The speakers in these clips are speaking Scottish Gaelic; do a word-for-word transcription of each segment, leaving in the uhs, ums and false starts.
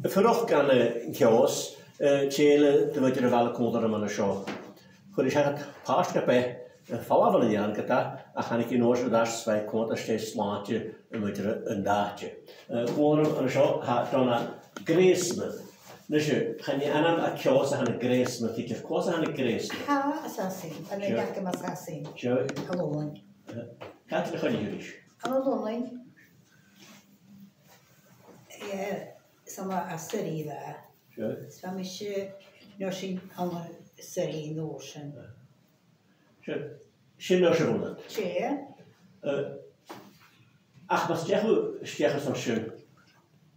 A' fuireach gun, eh, Ceòs, eh, tè eile de mhuinntir a' bhaile còmhla rium an seo. Chuir i seachad pàirt gu beag, eh, falbh an-dè an-diugh, ach thàinig i an uair sin air ais 's bha i a' coimhead às dèidh slàinte mhuinntir an àite. Eh, còmhla rium an seo, tha Donna Graysmith. Nise, chan e ainm à Ceòs a th' ann an Graysmith idir, cò às a thàinig Graysmith? Tha, às Sasainn, an Sure. An agam às Sasainn. Sure. An Lunnainn. Eh, càit an do choinnich sibh? An Lunnainn. Eh, 's ann à Surrey a bha. Sure. 'S bha mise, no sin, ann an Surrey an uair sin. Sure. Sin an uair sin a bh' ann. 'S e. Eh, ach mus deach thu, 's deach thu an sin,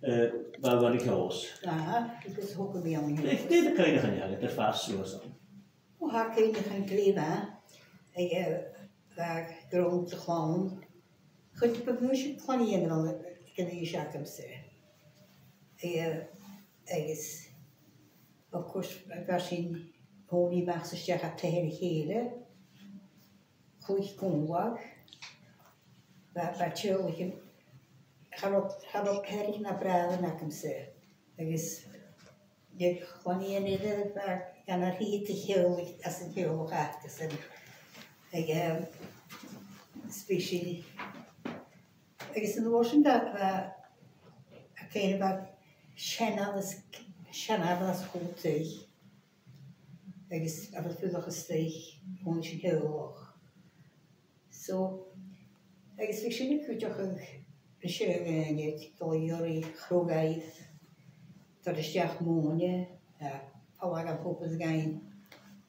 eh, bha thu ann an Ceòs. Aha, agus thog mi ann an Ceòs. Dè, dè na cuimhneachain a th' agad air fàs suas ann? Ò, tha cuimhneachan glè mhath, eh, bha grunn de chlann. Chuid bu mhotha clann-nighean a bh' ann an aois agamsa. Eh, agus, of course, bha sinn a' tighinn a-mach 's a-steach à taighean a chèile, a' cluich còmhla. Bha, bha teaghlaichean, cha robh, cha robh peathraichean no bràithrean agamsa. Agus Bha clann-nighean eile, bha, gan a' tighinn a theaghlach, às an teaghlach aca-san. Agus, em, 's bha sinn, agus an uair sin bha, bha, a' cuimhneachadh, bha seanair às, seanair às a' chòmhnaidh. Agus a' fuireach a-staigh, bhon sin teaghlach. So, agus bha sinn a' cuideachadh na seann daoine, dol a dh'iarraidh chruthachaidh, dol a-steach mòine, a' falbh gu obair dhachaigh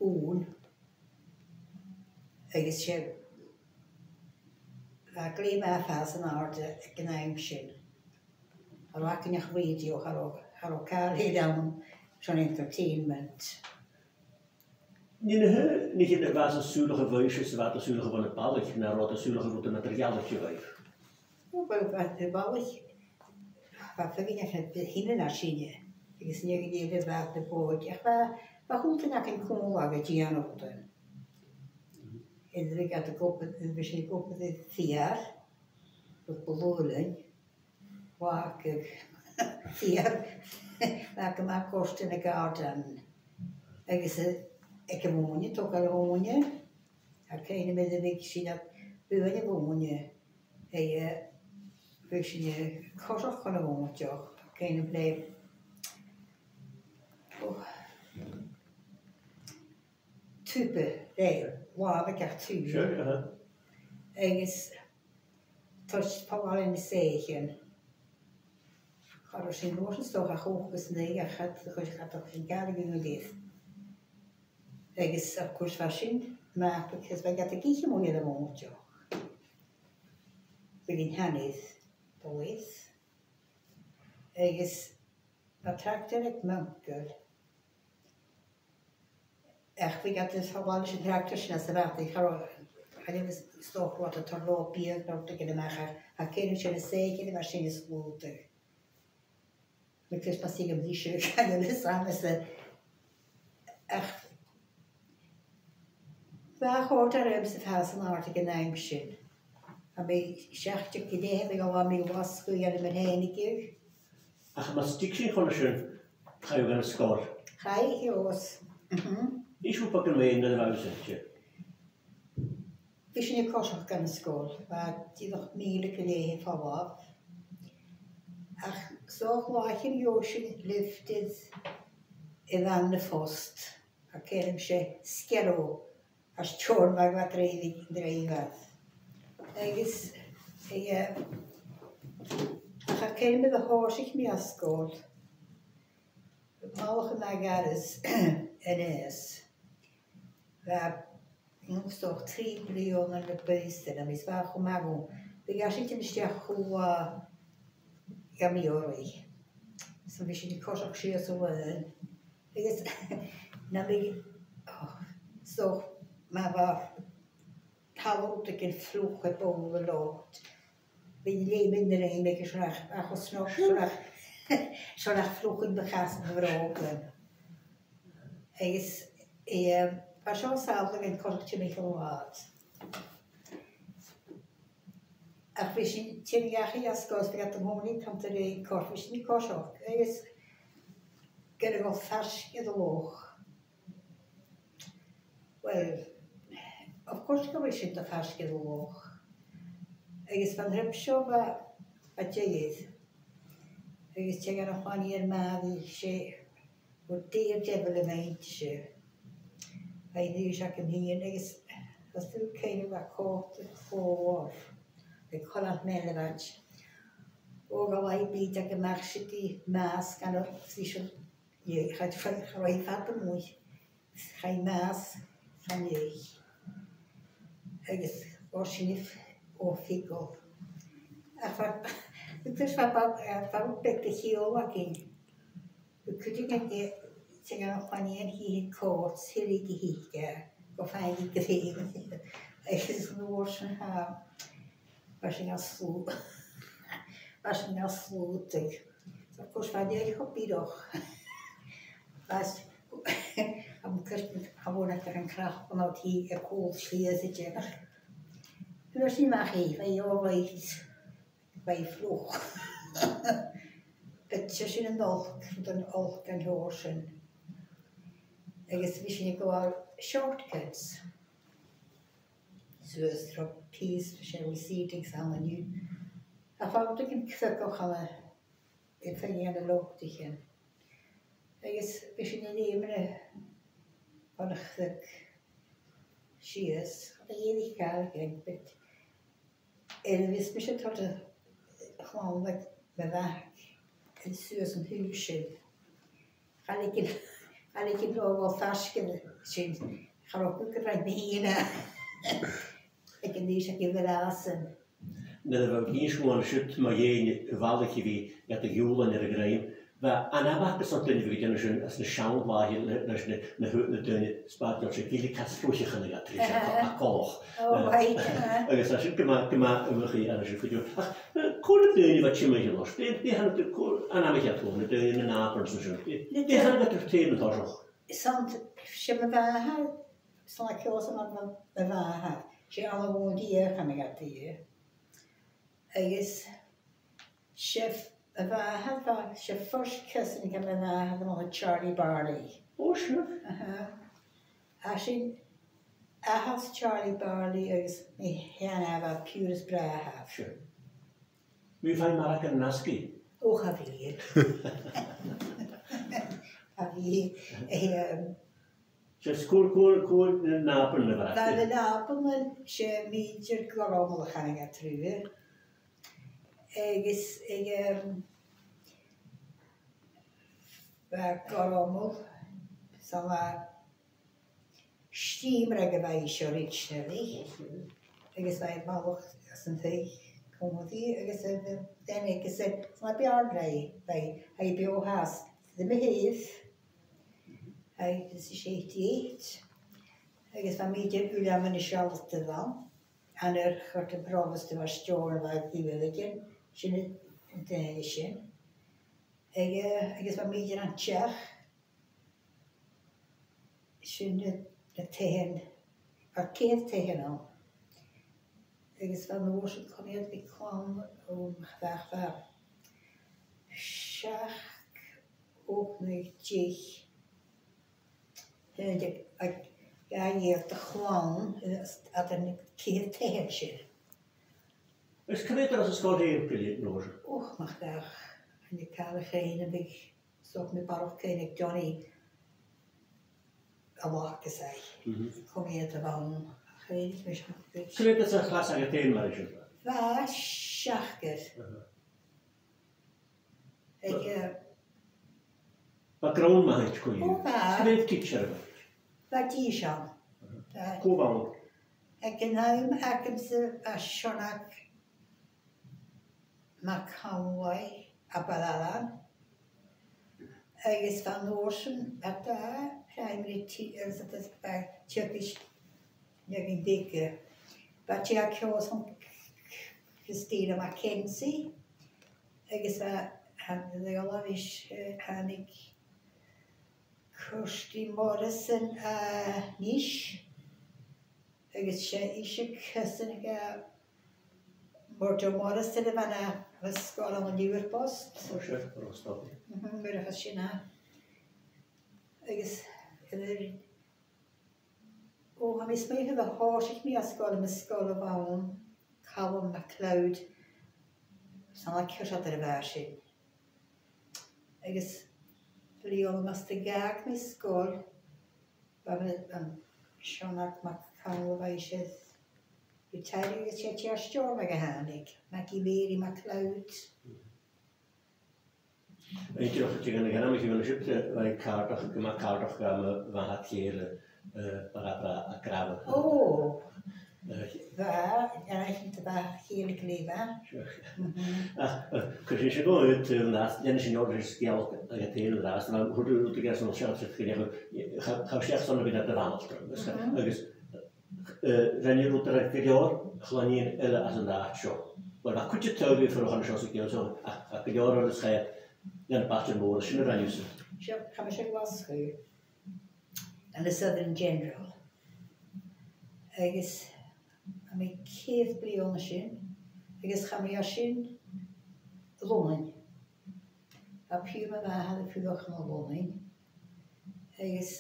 ùr. Agus 's e, bha glè mhath fàs an-àirde aig an àm sin. Cha robh againn ach radio, cha robh, cha robh càil eile ann son entertainment. Nì na h-, nì na h-, a bha sibh a' sùileachadh a-bhos, 's a bha iad a' sùileachadh bhon a' bhalaich, no an robh iad a' sùileachadh rudan eadar dhealaichte a-bhos? Ò, bha, bha, a' bhalaich, bha feadhainn aca a' tighinn à sinne, agus nì, nì, bha, bha iad a' bòid, ach bha, bha a h-uile duine againn còmhla a' dèanamh rudan. Nuair a bhiodh iad ag obair, nuair a bhiodh sinn ag obair air feur, rud bu lugha leinn, bha aca feur, bha aca math còrdadh na gàirdeanan. Agus, eh, aig a' mhòine, togail a' mhòine, tha cuimhne agam nuair a bhiodh sinn a' buain a' mhòine, eh, bhiodh sinn a' coiseachd chun a' mhòintich, tha cuimhne agam le, oh, tuba, le làmh aig gach tuba. Sure, aha. Agus toirt falbh leis na soithichean. Cha robh sinn an uair sin 's dòcha ach ochd is naoi, ach cha do, cha do, cha do chuir sinn gàire gu lèir. Agus, of course, bha sin math, because bha iad ag ithe a-muigh air a' mhòintich. Bhiodh an t-seanair dol leis. Agus bha tractar aig m' uncail. Ach bhiodh iad a' falbh leis an tractar sin às a' bhàta, cha robh, chan eil fhios 's dòcha an robh iad a' toirt làmh biadh no rudeigin a-mach, ach, ach cuimhne agam sin, na soithichean a bha sin a' slaodadh. Because bha sinn a' bruidhinn, chan eil fhios agam-sa. Ach bha e a' còrdadh rium-sa fàs an-àirde aig an àm sin. Tha mi seachd deug gu leth, bha mi a' dol a Ghlaschu a dhèanamh mo thrèanaidh. Ach mus tig sinn chun an sin, chaidh thu dhan sgoil. Chaidh, Ceòs. Mhm. Innis dhuinn beagan mu dheidhinn nuair a bha sibh ann. Bha sinn a' coiseachd dhan sgoil, bha dìreach mìle gu leth air falbh. Ach 's dòcha làithean a gheibh sinn lifted air a' bhan a' phost, tha cuimhne agam-sa, Sgearóg, às Teòrnabhagh a bha a' draibh-, a' draibheadh. Agus, eh, ach tha cuimhne agam nuair a thòisich mi an sgoil, Malachan Mac Gearaids, Innes. Bha, mm, 's dòcha trì bliadhna na bu shine, agus bha e cho math dhomh. Bhiodh esan a' tighinn a-steach a h-uile latha gam iarraidh. So bha sinn a' coiseachd sìos an làr. Agus nam biodh, oh, 's dòcha, ma bha talamh rudeigin fliuch air ball an lot, bhiodh e a' leum an rèim aige, 's nach, ach cho snog, 's nach, 's nach fliuch am bu chasan a bhrògan. Agus, eh, bha seo an sàl againn coiseachd timcheall an rathaid. Ach bha sinn a' tighinn dhachaigh às a' sgoil, 's bhiodh iad an-còmhnaidh a' cantainn ri còrr, bha sinn a' coiseachd. Agus Gun robh faisg air an loch. Well, of course gun robh sinn faisg air an loch. Agus bhon trip seo bha, bha deigheadh. Agus tha e gun a' chlann air mar a bha e, bha daredevil a bh' innte. Bha e an aois agam fhìn agus bha e a' cur a' chòta clò oirre. Bha e coltach mar a bha e. Ò, gu bhith a' dol a-mach 's a-staigh, mas gan a' friseadh. Dh'fheuch, cha, cha robh fada a-muigh. Chaidh e mas, chan fhaigh. Agus ò, sin e, ò, figeal. Ach bha, bha, bha, bha beag de chiall againn. Bha cuideigin aig, aig a' chlann fhèin, thigeadh còta, thilgeadh i, gu faigheadh i grèim. Agus an uair sin, tha, bha sinn a' slù-, bha sinn a' slaodadh. Of course, bha e cho biorach. Bha, am cuireadh, cha mhòr nach deach an cnap a-null dhi a' cùl sìos a dhèanamh. Fhuair sinn a-mach i, bha i all right. Bha i fliuch. Bha sinn a' dol, a' dol an uair sin. Agus bha sinn a' gabhail shortcuts. Suas tro pìos, 's e receding 's ann an-diugh. Ach bha rudeigin cruaidh a' chall a' faighinn anns na lobhtaichean. Agus bha sinn a' leum air a' chnuic sìos, cha do dh'èirich càil againn, but air a bhios mise a' toirt a' chlann aig mo mhac suas an taobh sin. Cha leig, cha leig leotha a dhol faisg air sin, cha robh cus gu robh mi fhìn aig an aois a bha mi an sin. Nuair a bha mi a' smaoineachadh siud mu dheidhinn a' bhalach a bhith gad ghiùlan air a' ghreim, bha an abair gus an duine a bha a' dèanamh sin anns na seann làithean le, leis na, na, na daoine spaideil, 's e gille cas fliuch a chanadh iad ris a' co-, a' coltach. Ò, right, aha. Agus tha sin gu math, gu math iomchaidh an sin cuideachd. Ach, eh, cò na daoine a bha timcheall ort? Dè, dè tha na, cò, an aimsir a tha thu, na daoine, na nàbaidhean 's an sin? Dè, dè tha iad ag ràdh an toiseach? San, 's e mo mhàthair, 's ann a' chòmhnaidh mo, mo mhàthair. 'S e Alan Mhòr Dhia a chanadh iad rithe. Agus 's e f-, mo mhàthair, bha, 's e first cousin aig mo mhàthair, am màthair Charlie Barley. Ò, sure. Aha. Tha sin, athair Charlie Barley agus mo sheanmhair Piaras Bràthair. Sure. Am biodh thu a' faighinn margaidh an-asgaidh? Ò, cha bhiodh. Cha bhiodh. Eh, um, 'S e, cò, cò, cò na nàbaidhean a bha? Bha na nàbaidhean, 's e Maighdeann Gormal a chanadh iad rithe. Agus, eh, um, bha Gormal, 's ann à Steamrag a bha i seo originally, agus bha i a' falach às an taigh còmhnaidh, agus, eh, then agus, eh, 's ann à Beàrnaraigh, bha i, bha i beò fhathast, dè mo thaobh, agus 's e eighty-eight, agus bha Maighdeann Uilleam an Sealtair ann, an uair a chuir am Pròbhast a bha Steòrnabhagh i bheil aige, sin an, an duine sin. Agus, agus bha Maighdeann an t-each, sin na, na taighean, bha ceithir taighean ann. Agus bha an uair sin, cò mheud a bha clann, ò, mo chreach, bha seachd, ochd, naoi, deich. Tha, aig, aig, aig gach aon de chlann, is, eadar na ceithir taighean sin. Is cò mheud a bha san sgoil fhèin gu lèir an uair sin? Och, mo chreach, chan eil càil a chèin a bhiodh, so mi barrachd fhèin aig Johnny a' Bhac is e. Mhm. Cò mheud a bh' ann, chan eil mi seo. Cò mheud a bha sa chlas agad fhèin mar sin? Bha seachd air. Aha. Aig, eh, bha grunn math aig cuideigin. Ò, bha. Cò mheud teacher a bh' ann? Bha dithis ann. Aha. Bha. Cò bh' ann? Aig an àm agamsa bha Seonag MacAmhlaigh à Baile Ailein. Agus bha an uair sin, bha dà primary te-, agus bha teacher, no bha beagan. Bha teacher ceòl ann, Christina Mackenzie, agus bha, tha, an Leòdhas, eh, thàinig Kirsty Morrison, eh, a-nis, agus 's e ise cousin aig, eh, Murdo Morrison a bha na, na sgoilearan Liverpost. Ò, sure, Ross Dobbie. Mhm, mar a bha sin, eh. Agus, eh, o, tha mi a' smaoineachadh, thòisich mi an sgoil, am sgoil a bh' ann, Calum MacLeòid, 's ann an Ciorchadh a bha sin. Agus bha mi, o, mus do dh'fhàg mi an sgoil, bha mi, um, Seonag MacConaill, bha ise retired, agus 's e Steòrnabhagh a thàinig, Maggie Mary MacLeòid. An dèidh, dèidh gun a' ghairm a chì mi an siud, eh, bha i càirdeach, gu math càirdeach dha mo mhac-chèile, eh, Barbara à Grabha. O! Eh, bha, an e sin a bha a' chèile glè mhath? Sure. Mhm. Ach, eh, cuiridh sinn sin gu, eh, an-dràsta, dèanamaid sinn òrdugh sgeulachd aig an taigh an-dràsta, ma thuirt thu rud aig an seo, seo, seo, cha, cha bhi sinn airson a bhith nad bhanaltram, agus, Mhm. agus eh, rinn thu rud a rinn gu leòr chloinnean eile às an àite seo. Uill, bha cuid de thaighean a' fuireach an seo sa chiad, so, ach, ach gu leòr eile is chaidh dhan bhaile mòr, sin a rinn thusa. Seo, chaidh mise a Ghlaschu, ann an Southern General. Agus bha mi ceithir bliadhna an sin, agus chaidh mi à sin a Lunnainn. Bha piuthar mo mhàthar a' fuireach ann an Lunnainn, agus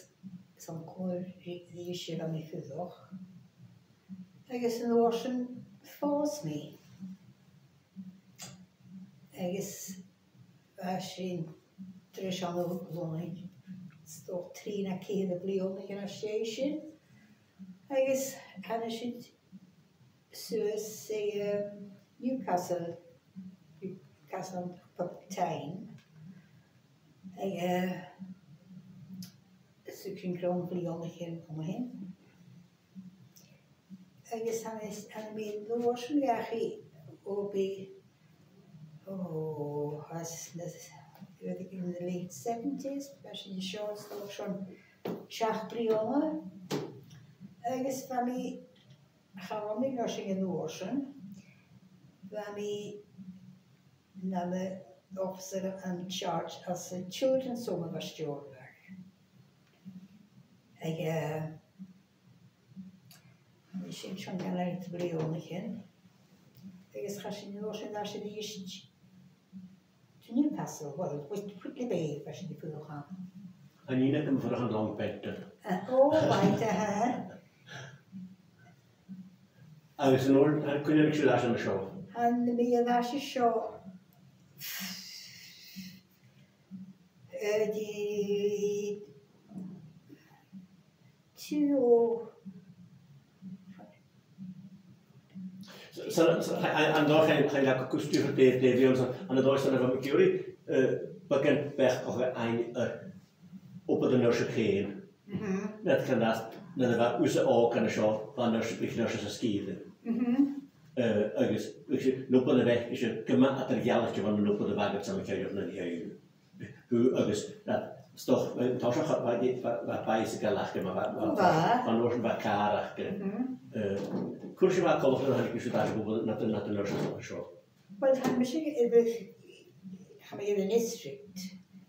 's ann còmhla ri-, ris-san a bha mi a' fuireach. Agus an uair sin phòs mi. Agus bha sinn treis ann an Lunnainn, 's dòcha trì no ceithir bliadhna, no às dèidh sin. Agus thàinig sinn suas, eh, Newcastle, Newcastle upon Tyne. Agus, eh, thug sinn grunn bhliadhnaichean an sin. Agus thàinig, thàinig mi an uair sin dhachaigh, o, bha, o, às na, in the late seventies, bha sinn an seo, 's dòcha seachd bliadhna. Agus bha mi Chaidh mi an uair sin, an uair sin, bha mi nam officer in charge anns a' children's home a bha Steòrnabhagh. Agus, eh, bha sinn sin gun leithid bliadhnaichean. Agus chaidh sinn an uair sin a-rithist to Newcastle, well, which, which, bha sinn a' fuireach ann. An e sin a bha a' fuireach ann an Long Benton? Eh, o, right, aha. Agus an uair, an, cuin a thàinig sibh air ais an seo? Thàinig mi air ais an seo, eh, dè, two oh, So, so, so, an, an dòigh a chaidh, chaidh leat gu custaicheadh dè, dè bh' ann, so, an dòigh sin a bha mi ag iarraidh, eh, beagan beachdachadh fhaighinn air obair an nursing fhèin. Mhm. Nuair a chaidh, nuair a bha thusa òg an seo, bha nurse, bha nurses sa sgìre. Mhm. Eh, agus, agus an obair a bh' aca, 's e gu math eadar-dhealaichte bhon an obair a bh' agad san Cheathrú nan Eilean. Thu agus, na, 's dòcha, eh, tha seo, bha, bha, bha bicycle aca, ma bha, bha, Bha. bha, an uair sin bha càr aca. Mhm. Eh, cò ris a bha e coltach nuair a thàinig sibh air ais gu, na, na, na nurses an seo? Well, thàinig mise air, eh, chaidh mi air an district,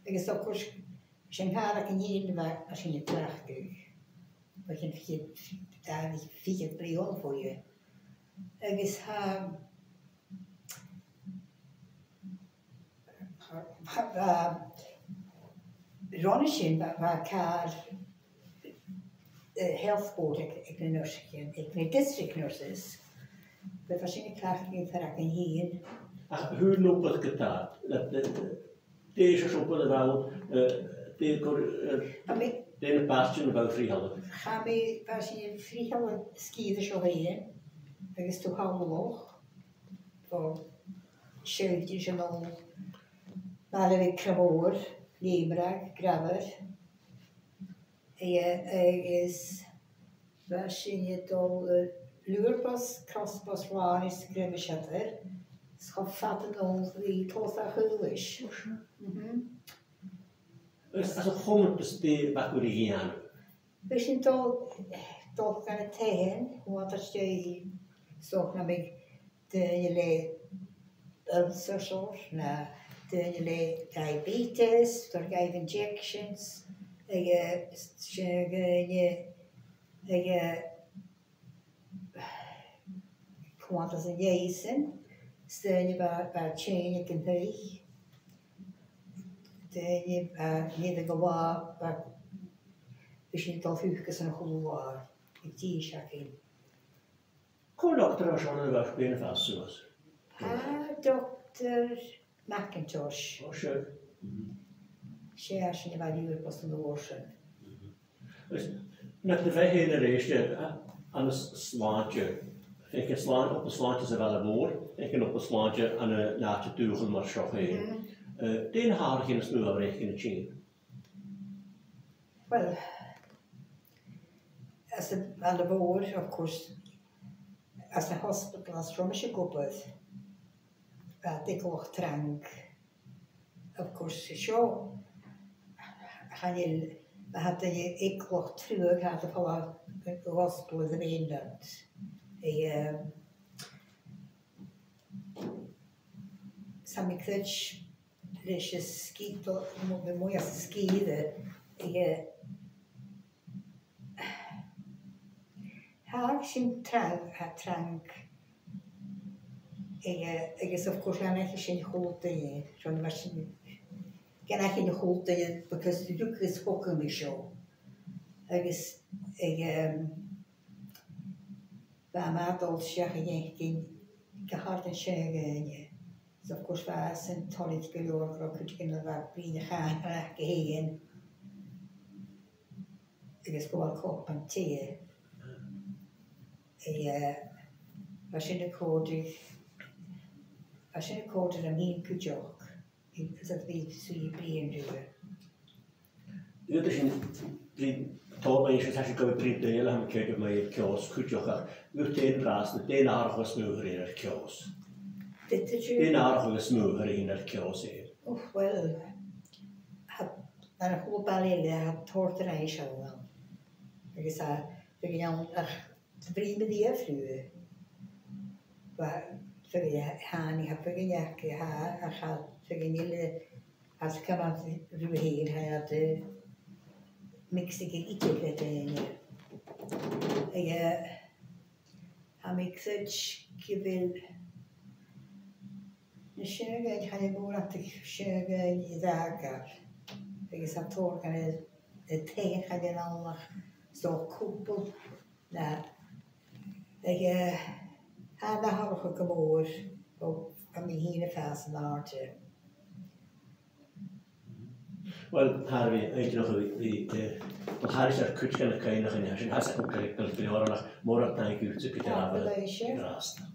agus of course, 's e an càr agam fhìn a bha, bha sinn a' cleachdadh. Bha sinn fichead, dà, fichead bliadhna bho thùs. Agus tha, bha, bha, ron a sin, bha, bha càr, eh, health board aig, aig na nurses, aig na district nurses. Bha, bha sinn a' cleachdadh an càr againn fhìn. Ach thu an obair gu dè, le, le, dè seòrsa obair a bh' ann, eh, dè cur, eh, Tha mi dè na pàirtean a bha thu a' frithealadh? Tha mi, bha sinn a' frithealadh sgìre seo fhèin, agus taobh thall an loch. Bho Seudaidh an Loch, Baile Mhic Cruthòir, Leumragh, Grabhair. Eh, agus bha sinn a' dol, eh, Liùrbost, Crosbost, Rànaich, Grimhiseadair, 's cho fada a-null ri Tolastadh a' Chaolais. Mhm. Agus anns a' chumantas, dè bha sibh a' dèanamh? Bha sinn a' dol, dol gu na taighean, a' coimhead às dèidh, so, nam biodh daoine le ulcers, no daoine le diabetes, a' toirt dhaibh injections, agus, eh, daoine, agus, eh, a' coimhead às an leigheas, 's daoine a bha, bha tinn aig an taigh, daoine a bha, nì de ghabhail, bha bha sinn a' dol thuca san a h-uile latha, a' dìreadh sin. Cò an dotair a bha seo nuair a bha sibh a' fàs suas? Ah, Dotair McIntosh. Ò, seadh. Mhm. 'S e esan a bha riamh air bus an uair sin. Mhm. Agus nach do bheatha fhèin a-rithist, eh, ann an s-, slàinte, feuch an slàn-, obair slàinte sa bhaile mhòr, feuch an obair slàinte ann an àite dùthchail mar seo fhèin. Mhm. Eh, dè na h-atharraichean as motha a bheireadh tu ris an sin? Well, anns a' bhaile mhòr, of course, anns an hospital, anns an robh mise ag obair, bha iad eagalach trang. Of course, seo, chan eil, ma tha duine eagalach truagh, tha iad a' falbh a dh'ospail air a' mhainland. Aig, eh, 's tha mi a' creidsinn leis an sgìre, mu-, mu-, mu-, às an sgìre, aig, eh, tha sin trang, tha trang. Aig, eh, agus of course, chan fhaiceadh sinn a h-uile duine, so mar sin, chan fhaiceadh sinn a h-uile duine, because the look is hogam seo. Agus, aig, ehm, bha mi a' dol seachad an-dè gu h-àrd an t-seann daoine. So of course, bha sin toilichte gu leòr, gun robh cuideigin a bha a' bruidhinn a' chànain aca fhèin. Agus gabhail cupan tì. Eh, bha sin a' còrdadh, bha sin a' còrdadh rium fhìn cuideachd, agus a bhith suidhe a' bruidhinn riutha. Dh'fhaodadh sinn bruidhinn, tòrr mhath sin, tha sinn gu bhith bruidhinn daonnan, tha mi a' creidsinn, mu Ceòs cuideachd, ach dhut fhèin an-dràsta, dè an atharrachadh as motha a th' air Ceòs? Dè, dè, dè an atharrachadh as motha a th' air Ceòs fhèin? Oh, well, tha, mar a h-uile baile eile, tha tòrr dhaoine ann. Agus tha, bhiodh ann ach, bhruidhinn mi riamh riutha. Bha, feadhainn a thàinig, tha feadhainn aca, tha, ach tha feadhainn eile, tha iad a' cumail riutha fhèin, tha iad, eh, mixed aig an idir le daoine. Aig, eh, tha mi a' creidsinn gu bheil na seann daoine, chan eil mòran de sheann daoine air fhàgail, agus tha tòrr dhen an, an taigh, chan eil ann ach 's dòcha cupall, na, aig, eh, tha an atharrachadh gu mòr, o, tha mi fhìn a' fàs an-àirde. Uill, tha e air a bhith inntinneach a bhith, bhith, eh, a bhith a' cur thairis air cuid de na cuimhneachain sin, tha sin gu, gu, gu leòr, ach mòran taing dhutsa gu dearbh. Tapadh leibh, sir. An-dràsta.